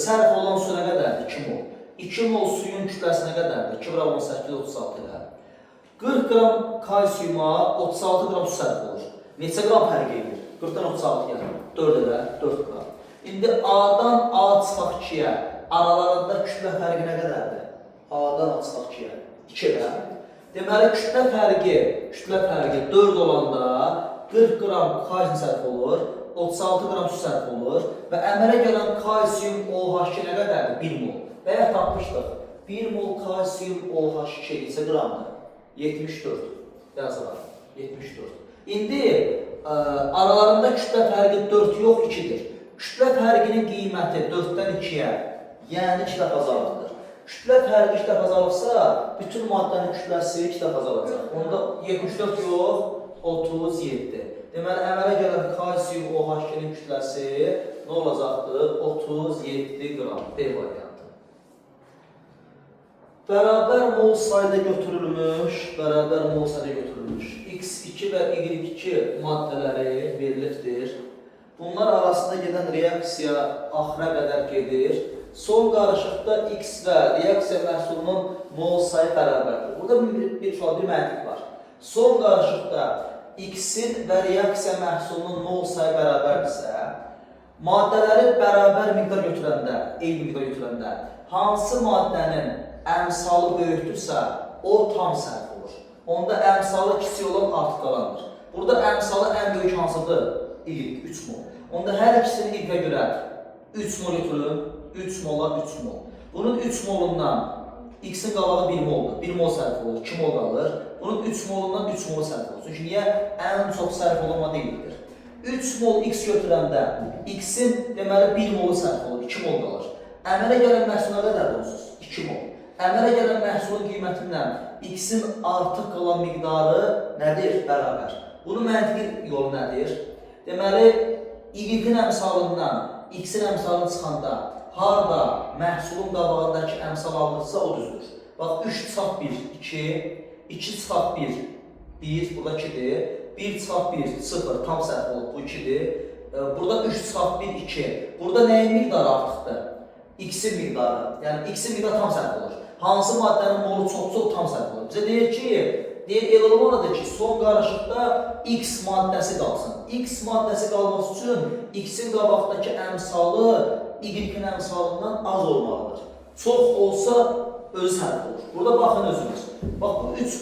sərf olan su nə qədərdir? 2 mol. 2 mol suyun kütləsi nə qədərdir? 2 qram 18, 36 elə. 40 qram kalsiuma 36 qram su sərf olur. Neçə qram fərq edir? 40-dan 36-ya. 4 elə, 4 qram. İndi A-dan A çıxaq 2-yə aralarında kütlə fərqi nə qədərdir? A-dan A çıxaq 2-yə. 2 elə. Deməli, kütlə fərqi 4 olanda 40 qram kalsium sərf olur, 36 qram su sərf olur və əmələ gələn kalsium OH2 nə qədərdir? 1 mol. Və ya tapmışdıq. 1 mol kalsium OH2 neçə qramdır? 74. Yazıram. 74. İndi aralarında kütlə fərqi 4 yox, 2-dir. Kütlə fərqinin qiyməti 4-dən 2-yə, yəni 2 dəfə azalıbdır. Kütlə fərqi 2 dəfə azalıbsa, bütün maddənin kütləsi 2 dəfə azalacaq. Onda 74 yox, 37. Deməli, əmələ gələn kalsium OH2-nin kütləsi nə olacaqdır? 37 qram. D variantı. Bərabər mol sayda götürülmüş, X2 və Y2 maddələri verilibdir. Bunlar arasında gedən reaksiya axıra qədər gedir. Son qarışıqda X və reaksiya məhsulunun mol sayı bərabərdir. Burada bir məntiq var. Son qarışıqda X-in və reaksiya məhsulunun mol sayı bərabərdirsə, maddələri bərabər miqdar götürəndə, eyni miqdar götürəndə, hansı maddənin əmsalı böyükdürsə, o tam sərf olur. Onda əmsalı kiçik olan artıq qalandır. Burada əmsalı ən böyük hansıdır? Y, 3 mol. Onda hər ikisini Y-ə görə 3 mol götürün, 3 mola 3 mol. Bunun 3 molundan X-in qabağı 1 moldur. 1 mol sərf olur, 2 mol qalır. Bunun 3 molundan 3 mol sərf olur. Çünki niyə? Ən çox sərf olan maddə Y-dir. 3 mol X götürəndə X-in deməli 1 molu sərf olur, 2 mol qalır. Əmələ gələn məhsul nə qədərdir onsuz? 2 mol. Əmələ gələn məhsulun qiymətindən X-in artıq qalan miqdarı nədir? Bərabər. Bunun məntiqi yolu nədir? Deməli, Y-in əmsalından X-in əmsalını çıxanda harda məhsulun qabağındakı əmsal alınırsa o düzdür. Bax, 3 çıxaq 1, 2, 2 çıxaq 1, 1, burada 2-dir. 1 çıxaq 1, 0, tam sərf olub, bu 2-dir. Burada 3 çıxaq 1, 2. Burada nəyin miqdarı artıqdır? X-in miqdarı. Yəni, X-in miqdarı tam sərf olur. Hansı maddənin molu çoxsa o tam sərf olur. Bizə deyir ki, deyir elə olmalıdır ki, son qarışıqda X maddəsi qalsın. X maddəsi qalması üçün X-in qabaqdakı əmsalı Y-in əmsalından az olmalıdır. Çox olsa özü sərf olur. Burada baxın özünüz. Bax, bu 3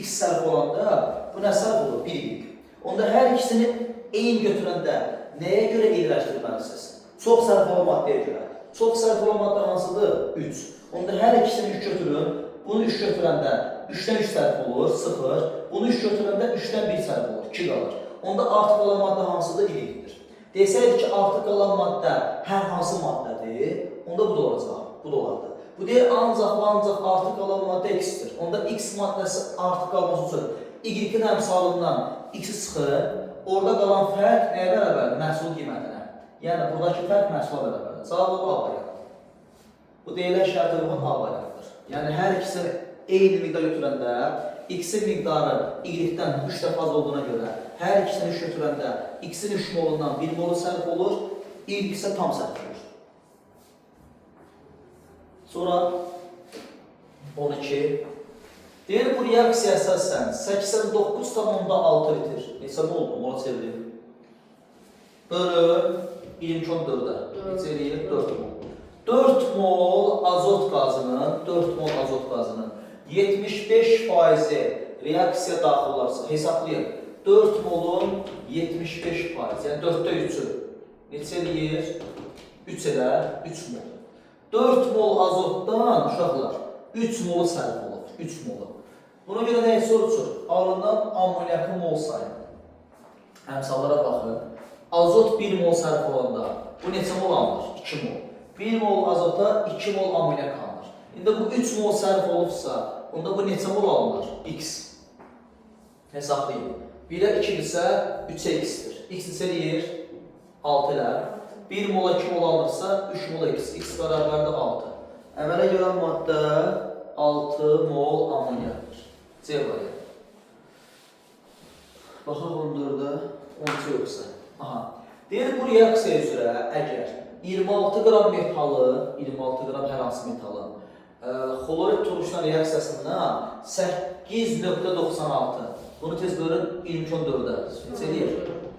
X sərf olanda bu nə sərf olur? 1 Y. Onda hər ikisini eyni götürəndə Nəyə görə eyniləşdirməlisiniz? Çox sərf olan maddəyə görə. Çox sərf olan maddə hansıdır? 3. Onda hər ikisini 3 götürün. Bunu 3 götürəndə 3-dən 3 sərf olur, 0. Bunu 3 götürəndə 3-dən 1 sərf olur, 2 qalır. Onda artıq qalan maddə hansıdır? Y-dir. Desəydi ki, artıq qalan maddə hər hansı maddədir, onda bu da olacaq, bu da olardı. Bu deyir ancaq və ancaq artıq qalan maddə x-dir. Onda x maddəsi artıq qalması üçün y-in əmsalından x-i çıxır. Orada qalan fərq nəyə bərabərdir? Məhsul qiymətinə. Yəni buradakı fərq məhsula bərabərdir. Cavab A variantı. Bu deyilən şərtə uyğun A variantıdır. Yəni hər ikisini eyni miqdar götürəndə x-in miqdarı y-dən 3 dəfə az olduğuna görə hər ikisini 3 götürəndə x-in 3 molundan 1 molu sərf olur, y isə tam sərf olur. Sonra 12. Deyir bu reaksiya əsasən 89,6 litr. Neçə moldur? Mola çevirim. Bölü 22,4-ə. Neçə eləyir? 4 mol. 4 mol azot qazının, 4 mol azot qazının 75%-i reaksiya daxil olarsa, hesablayın. 4 molun 75%, yəni 4-də 3-ü neçə eləyir? 3 elə 3 mol. 4 mol azotdan uşaqlar 3 molu sərf olur, 3 molu. Buna görə nəyi soruşur? Alınan amonyakın mol sayı. Əmsallara baxın. Azot 1 mol sərf olanda bu neçə mol alınır? 2 mol. 1 mol azota 2 mol amonyak alınır. İndi bu 3 mol sərf olubsa, onda bu neçə mol alınır? X. Hesablayın. 1-ə 2 isə 3-ə x-dir. X neçə eləyir? 6 elə. 1 mola 2 mol alınırsa 3 mol x. X bərabərdir 6. Əmələ gələn maddə 6 mol amonyakdır. C variantı. Baxaq 14-ə, 13 yoxsa. Aha. Deyir bu reaksiya üzrə əgər 26 qram metalı, 26 qram hər hansı metalın xlorid turşuna reaksiyasından 8,96 bunu tez bölün 22,4-ə. Neçə eləyir?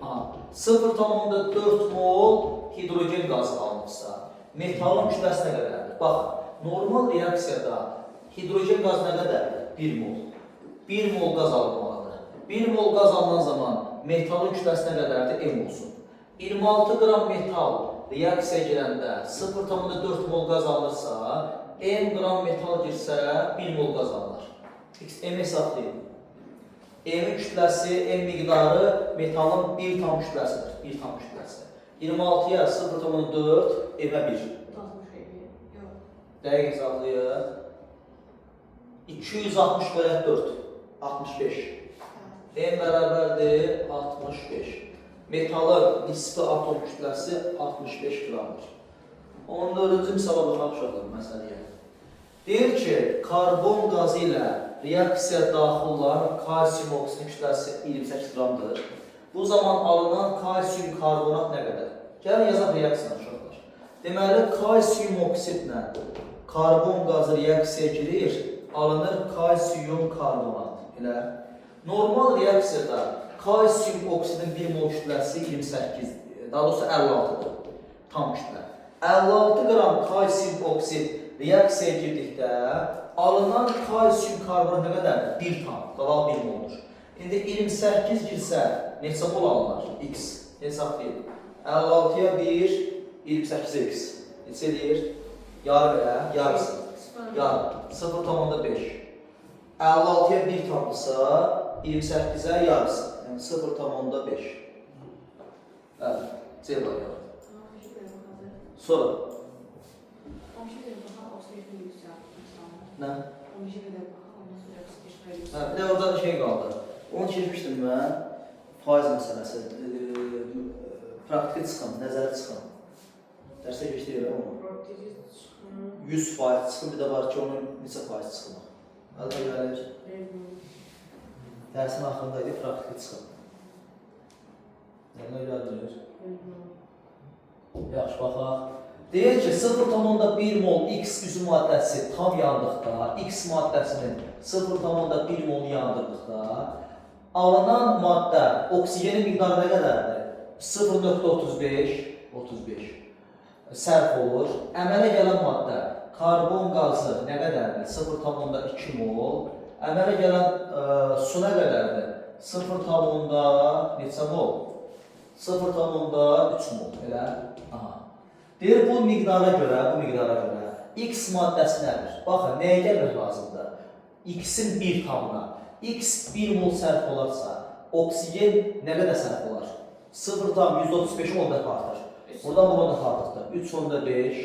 Aha. 0,4 mol hidrogen qazı alınıbsa, metalın kütləsi nə qədərdir? Baxın, normal reaksiyada hidrogen qazı nə qədərdir? 1 mol. 1 mol qaz alınmalıdır. 1 mol qaz alınan zaman metalın kütləsi nə qədərdir? M olsun. 26 qram metal reaksiyaya girəndə 0,4 mol qaz alınırsa, M qram metal girsə 1 mol qaz alınır. X, M hesablayın. M-in kütləsi, M miqdarı metalın 1 tam kütləsidir. 1 tam kütləsi. 26-ya 0,4, M-ə 1. 60 eləyir. Yox. Dəqiq hesablayın. 260 bölək 4, 65. M bərabərdir 65. Metalın nisbi atom kütləsi 65 qramdır. 14-cü misala baxaq uşaqlar məsələyə. Deyir ki, karbon qazı ilə reaksiya daxil olan kalsium oksidinin kütləsi 28 qramdır. Bu zaman alınan kalsium karbonat nə qədər? Gəlin yazaq reaksiyanı uşaqlar. Deməli, kalsium oksidlə karbon qazı reaksiyaya girir, alınır kalsium karbonat. Elə. Normal reaksiyada kalsium oksidin 1 mol kütləsi 28, daha doğrusu 56-dır. Tam kütlə. 56 qram kalsium oksid reaksiyaya girdikdə alınan kalsium karbonat nə qədərdir? 1 tam, qabaq 1 moldur. İndi 28 girsə neçə mol alınır? X. Hesablayın. 56-ya 1, 28-ə x. Neçə eləyir? Yarım elə, yarısı. Yarım. 0,5. 56-ya 1 tamdırsa, 28-ə yarısı. Yəni 0,5. Bəli, C variantı. Sonra nə? Hə, bir də orada şey qaldı. Onu keçmişdim mən. Faiz məsələsi. Praktiki çıxım, nəzəri çıxım. Dərsə keçdik elə onu. 100% çıxım, bir də var ki, onun neçə faiz çıxımı. Əldə gəlir. Dərsin axırında idi praktiki çıxım. Yadına gəlmir. Yaxşı, baxaq. Deyir ki, 0,1 mol X üzüm maddəsi tam yandıqda, X maddəsinin 0,1 mol yandırdıqda alınan maddə oksigenin miqdarı nə qədərdir? 0,35 35 sərf olur. Əmələ gələn maddə karbon qazı nə qədərdir? 0,2 mol. Əmələ gələn su nə qədərdir? 0, neçə mol? 0,3 mol. Elə? Aha. Deyir, bu miqdara görə, X maddəsi nədir? Baxın, nəyə gəlmək lazımdır? X-in 1 tamına. X 1 mol sərf olarsa, oksigen nə qədər sərf olar? 0,135-i 10 dəfə artır. Buradan bu 10 dəfə artıqdır. 3,5.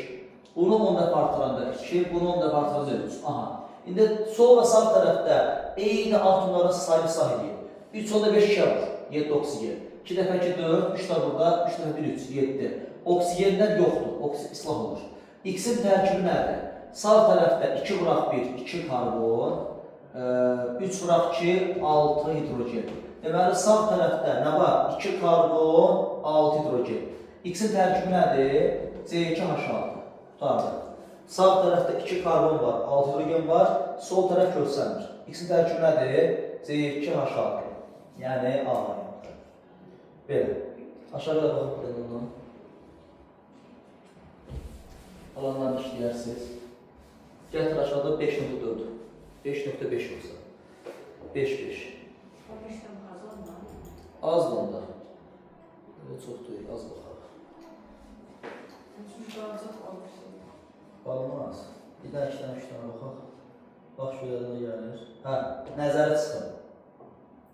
Bunu 10 dəfə artıranda 2, bunu 10 dəfə artıranda 3. Aha. İndi sol və sağ tərəfdə eyni atomların sayını islah edeyim. 3,5 2-yə vur. 7 oksigen. 2 dəfə 2, 4, 3 də burada, 3 dəfə 1, 3, 7. Oksigenlər yoxdur, islah olur. X-in tərkibi nədir? Sağ tərəfdə 2 vuraq 1, 2 karbon, 3 vuraq 2, 6 hidrogen. Deməli, sağ tərəfdə nə var? 2 karbon, 6 hidrogen. X-in tərkibi nədir? C2H6. Tutardı. Sağ tərəfdə 2 karbon var, 6 hidrogen var, sol tərəf görsənmir. X-in tərkibi nədir? C2H6. Yəni A variantı. Belə. Aşağıda baxıb bilin ondan. Alanlarını işləyərsiniz. Gətir aşağıda 5.4. 5.5 yoxsa. 5.5. 15-dən az olma. Az da onda. Elə çox deyil, az baxaq. Çünki qalacaq olmuşsun. Qalmaz. Bir dənə, iki dənə, üç dənə baxaq. Bax şu yadına gəlir. Hə, nəzərə çıxın.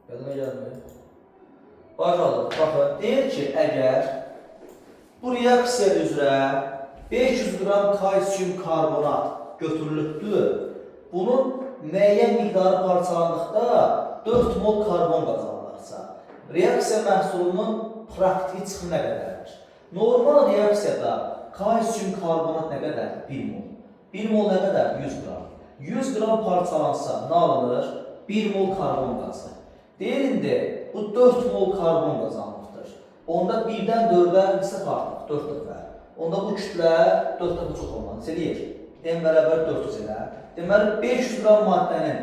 Yadına gəlmir. Bakalım, baxın. Deyir ki, əgər bu reaksiya üzrə 500 qram kalsium karbonat götürülübdür, bunun müəyyən miqdarı parçalandıqda 4 mol karbon qazanılırsa, reaksiya məhsulunun praktiki çıxımı nə qədərdir? Normal reaksiyada kalsium karbonat nə qədərdir? 1 mol. 1 mol nə qədər? 100 qram. 100 qram parçalansa nə alınır? 1 mol karbon qazı. Deyir indi, bu 4 mol karbon qazanılıbdır. Onda 1-dən 4-ə neçə dəfə artıq? 4 dəfə. Onda bu kütlə 4 dəfə çox olmalı. Necə eləyir? M bərabər 400 elə. Deməli, 500 qram maddənin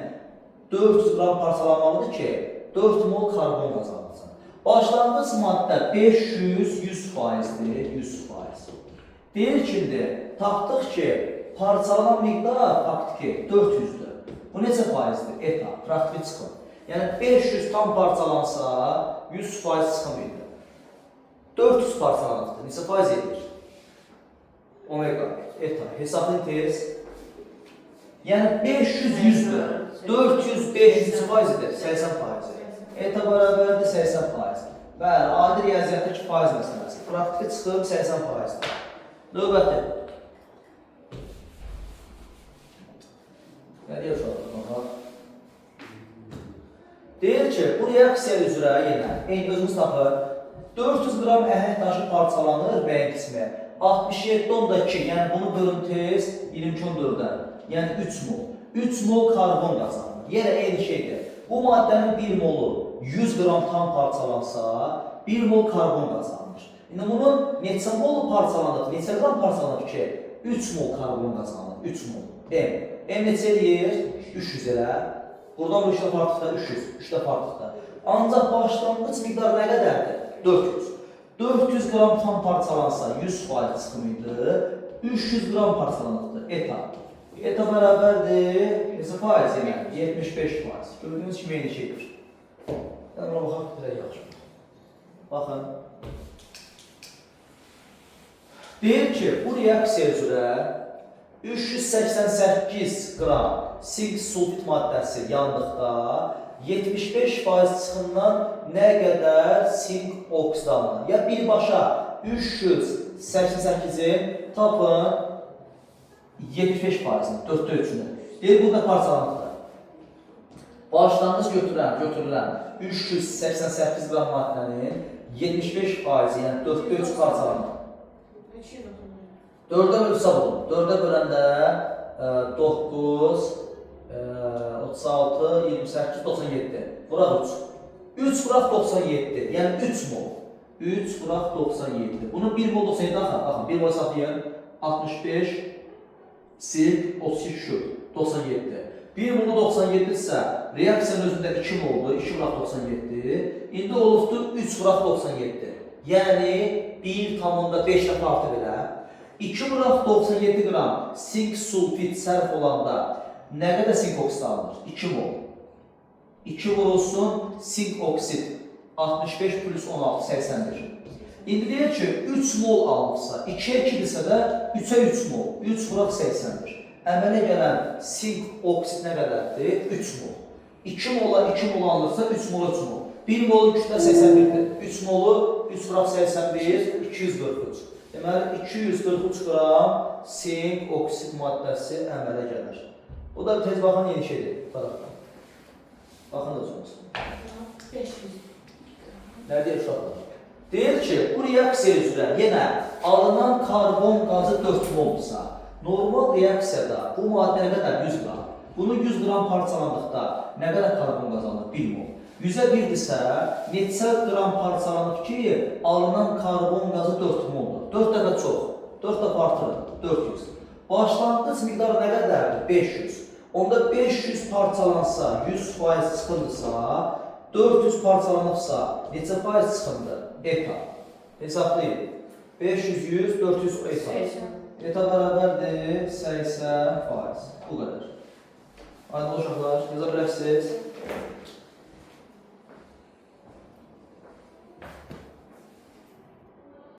400 qram parçalanmalıdır ki, 4 mol karbon qazanılsın. Başlanğıc maddə 500, 100%-dir, 100%. Deyir ki, indi tapdıq ki, parçalanan miqdar faktiki 400-dür. Bu neçə faizdir? Eta, praktiki çıxım. Yəni 500 tam parçalansa 100% çıxım idi. 400 parçalanıbdır. Neçə faiz edir? Omega, eta. Hesablayın tez. Yəni 500 100-dür. 400 500 neçə faiz edir? 80 faiz. Eta bərabərdir 80 faiz. Bəli, adi riyaziyyatdakı faiz məsələsi. Praktiki çıxım 80 faizdir. Növbəti. Nə deyir uşaqlar? Baxaq. Deyir ki, bu reaksiya üzrə yenə, eyni özünüz tapın, 400 qram əhəng daşı parçalanır müəyyən qismi. 67,2, yəni bunu bölün tez 22,4-ə, yəni 3 mol. 3 mol karbon qazanır. Yenə eyni şeydir. Bu maddənin 1 molu 100 qram tam parçalansa, 1 mol karbon qazanır. İndi bunun neçə molu parçalanır, neçə qram parçalanır ki, 3 mol karbon qazanır, 3 mol. M. M neçə eləyir? 300 elə. Buradan bu 3 dəfə artıqda 300, 3 dəfə artıqda. Ancaq başlanğıc miqdar nə qədərdir? 400. 400 qram tam parçalansa 100% çıxım idi. 300 qram parçalanıbdır. Eta. Eta bərabərdir. Neçə faiz yenə? 75 faiz. Gördüyünüz kimi eyni şeydir. Yəni buna baxaq, bitirək yaxşı. Baxın. Deyir ki, bu reaksiya üzrə 388 qram sink sulfit maddəsi yandıqda 75% çıxımdan nə qədər sink oksid alınır? Ya birbaşa 388-in tapın 75%-ni, 4-də 3-ünü. Deyir, burada parçalanıbdır. Başlanğıc götürülən 388 qram maddənin 75%, yəni 4-də 3 parçalanır. 230. 4-ə bölüb hesab olun. 4-ə böləndə 9, 36, 28, 97. Vuraq 3. 3 vuraq 97. Yəni 3 mol. 3 vuraq 97. Bunu 1 mol 97 axı. Baxın, 1 mol hesablayın. 65, sil, 32 şu, 97. 1 molu 97 isə reaksiyanın özündə 2 moldur. 2 vuraq 97. İndi olubdur 3 vuraq 97. Yəni 1,5 dəfə artıb elə. 2 vuraq 97 qram sink sulfit sərf olanda nə qədər sink oksid alınır? 2 mol. 2 vurulsun sink oksid 65 plus 16, 81. İndi deyir ki, 3 mol alınıbsa, 2-yə 2-dirsə də 3-ə 3 mol. 3 vuraq 81. Əmələ gələn sink oksid nə qədərdir? 3 mol. 2 mola 2 mol alınırsa 3 mola 3 mol. 1 molun kütlə 81-dir. 3 molu 3 vuraq 81, 243. Deməli, 243 qram sink oksid maddəsi əmələ gəlir. Bu da tez baxın yeni şeydir. Bu tərəfdən. Baxın özünüz. 500. Nə deyir uşaqlar? Deyir ki, bu reaksiya üzrə yenə alınan karbon qazı 4 molsa, normal reaksiyada bu maddə nə qədər? 100 qram. Bunu 100 qram parçalandıqda nə qədər karbon qazı alınır? 1 mol. 100-ə 1-dirsə, neçə qram parçalanıb ki, alınan karbon qazı 4 moldur. 4 dəfə çox. 4 dəfə artırır. 400. Başlanğıc miqdarı nə qədərdir? 500. Onda 500 parçalansa, 100% çıxındırsa, 400 parçalanıbsa, neçə faiz çıxındı? Eta. Hesablayın. 500, 100, 400 eta. 80. Eta bərabərdir 80 faiz. Bu qədər. Aydın uşaqlar, yaza bilərsiniz.